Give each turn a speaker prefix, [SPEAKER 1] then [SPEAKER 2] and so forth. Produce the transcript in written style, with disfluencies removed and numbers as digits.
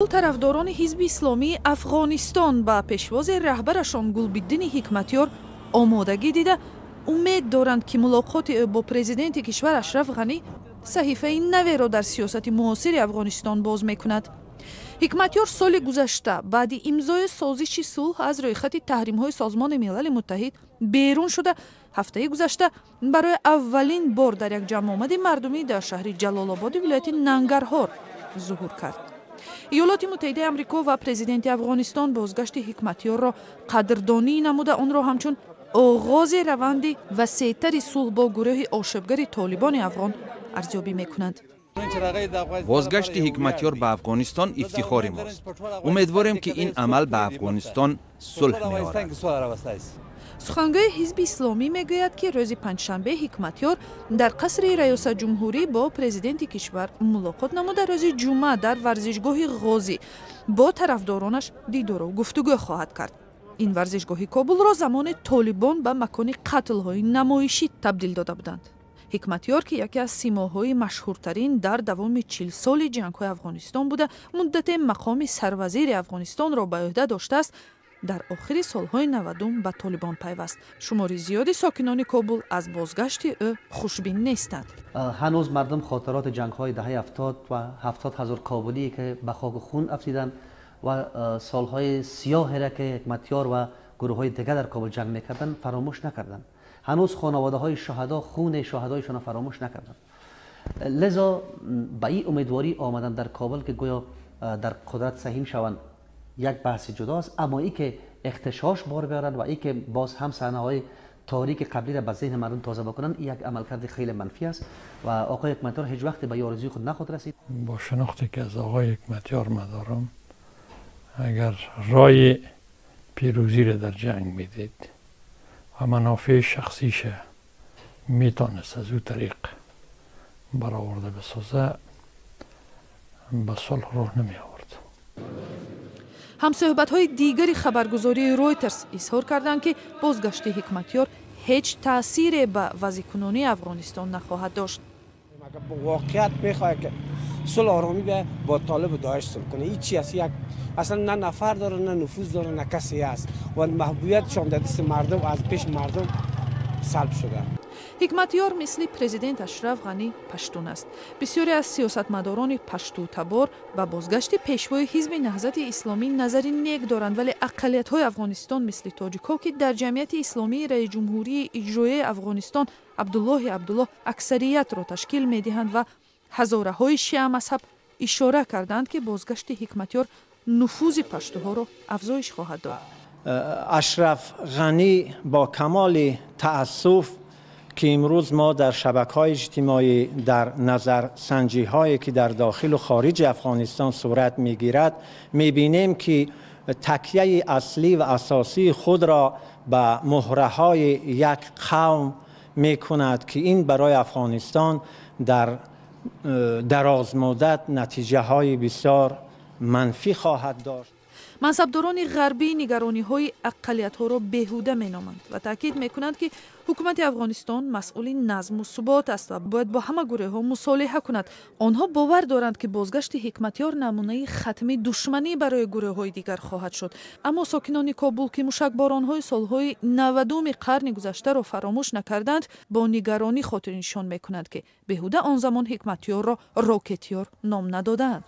[SPEAKER 1] Тарафдорони Ҳизби Исломии Афғонистон ба пешвози раҳбарашон Гулбиддини Ҳикматёр омодагӣ дида, умед доранд, ки мулоқоти ӯ бо президенти кишвар Ашраф Ғанӣ саҳифаи наверо дар сиёсати муосири Афғонистон боз мекунад. Ҳикматёр соли гузашта баъди имзои созиши сулҳ аз рӯйхати таҳримҳои Созмони Милали Муттаҳид берун шуда, ҳафтаи гузашта барои аввалин бор дар як ҷамъомади мардумӣ дар шаҳри Ҷалолободи вилояти Нангарҳор зуҳур кард. Иёлоти Муттаҳидаи Амрико ва президенти Афғонистон бозгашти Ҳикматёрро қадрдонӣ намуда, онро ҳамчун оғози раванди васеътари сулҳ бо гурӯҳи ошӯбгари Толибони афғон арзёбӣ мекунанд.
[SPEAKER 2] Бозгашти Ҳикматёр ба Афғонистон ифтихори мост. Умедворем, ки ин амал ба Афғонистон сулҳ меорад.
[SPEAKER 1] Сухангӯи Ҳизби Исломӣ мегӯяд, ки рӯзи панҷшанбе Ҳикматёр дар қасри раёсатҷумҳурӣ бо президенти кишвар мулоқот намуда, рӯзи ҷумъа дар варзишгоҳи Ғозӣ бо тарафдоронаш дидору гуфтугӯ хоҳад кард. Ин варзишгоҳи Кобулро замони Толибон ба макони қатлҳои намоишӣ табдил дода буданд. Ҳикматёр, ки яке аз симоҳои машҳуртарин дар давоми 40 соли ҷангҳои Афғонистон буда, муддате мақоми сарвазири Афғонистонро ба ӯҳда доштааст, дар охири солҳои 90-ум ба Толибон пайваст. Шумори зиёди сокинони Кобул аз бозгашти ӯ хушбин нестанд.
[SPEAKER 3] Ҳанӯз мардум хотироти ҷангҳои даҳаи 70 ва 70 ҳазор кобулие ки ба хоку хун афтиданд ва солҳои сиёҳеро ки Ҳикматёр ва гурӯҳҳои дигар дар Кобул ҷанг мекарданд, фаромӯш накарданд. Ҳанӯз хонаводаҳои шуҳадо хуни шуҳадоишонро фаромӯш накарданд. Лизо ба ин умедворӣ омадан дар Кобул, ки гӯё дар қудрат саҳим шаванд, як баҳси ҷудост, аммо ин ки иғтишош бор биёранд ва ин ки боз ҳам саҳнаҳои торики қаблиро ба зеҳни мардум тоза бикунанд, як амалкарди хеле манфӣ аст ва оқои Ҳикматёр ҳеҷ вақте ба орзуи худ нахоҳад расид.
[SPEAKER 4] Бо шинохте ки аз оқои Ҳикматёр ман дорам, агар роҳи пирӯзиро дар ҷанг медид ва манофеи шахсиша метонست аз ӯ тариқ бароварда бисоза, ба сулҳ роҳ намеовард.
[SPEAKER 1] Ҳамсӯҳбатҳои дигари хабаргузории Ройтерс изҳор карданд, ки бозгашти Ҳикматёр ҳеҷ таъсире ба вазъи кунунии Афғонистон нахоҳад дошт.
[SPEAKER 5] Воқеият мехоҳад, ки сулҳ оромӣ бо Толиб و داعش صلح کنه. هیچ چی است یک اصلا نه نفر داره، نه نفوذ داره، نه کسی است و محبوبیتشان در دست مردم از پیش مردم سلب شده.
[SPEAKER 1] Ҳикматёр мисли президент Ашраф Ғанӣ паштун аст. Бисёре аз сиёсатмадорони паштутабор ба бозгашти пешвои Ҳизби Наҳзати Исломӣ назари нек доранд, вале ақаллиятҳои Афғонистон, мисли тоҷикҳо, ки дар Ҷамъияти Исломии раисҷумҳурии иҷроияи Афғонистон Абдуллоҳи Абдуллоҳ аксариятро ташкил медиҳанд, ва ҳазораҳои шиамазҳаб, ишора карданд, ки бозгашти Ҳикматёр нуфузи паштуҳоро афзоиш хоҳад дод.
[SPEAKER 6] Ашраф Ғанӣ бо камоли таассуф, ки имрӯз мо дар шабакаҳои иҷтимоӣ, дар назарсанҷиҳое ки дар дохилу хориҷи Афғонистон сурат мегирад, мебинем, ки такяи аслӣ ва асосии худро ба муҳраҳои як қавм мекунад, ки ин барои Афғонистон дар дарозмуддат натиҷаҳои бисёр манфӣ хоҳад дошт.
[SPEAKER 1] Мансабдорони ғарбӣ нигарониҳои ақаллиятҳоро беҳуда меноманд ва таъкид мекунанд, ки ҳукумати Афғонистон масъули назму субот аст ва бояд бо ҳама гурӯҳҳо мусолиҳа кунад. Онҳо бовар доранд, ки бозгашти Ҳикматёр намунаи хатми душманӣ барои гурӯҳҳои дигар хоҳад шуд. Аммо сокинони Кобул, ки мушакборонҳои солҳои 90-уми қарни гузаштаро фаромӯш накарданд, бо нигаронӣ хотирнишон мекунанд, ки беҳуда он замон Ҳикматёрро Рокетёр ном надодаанд.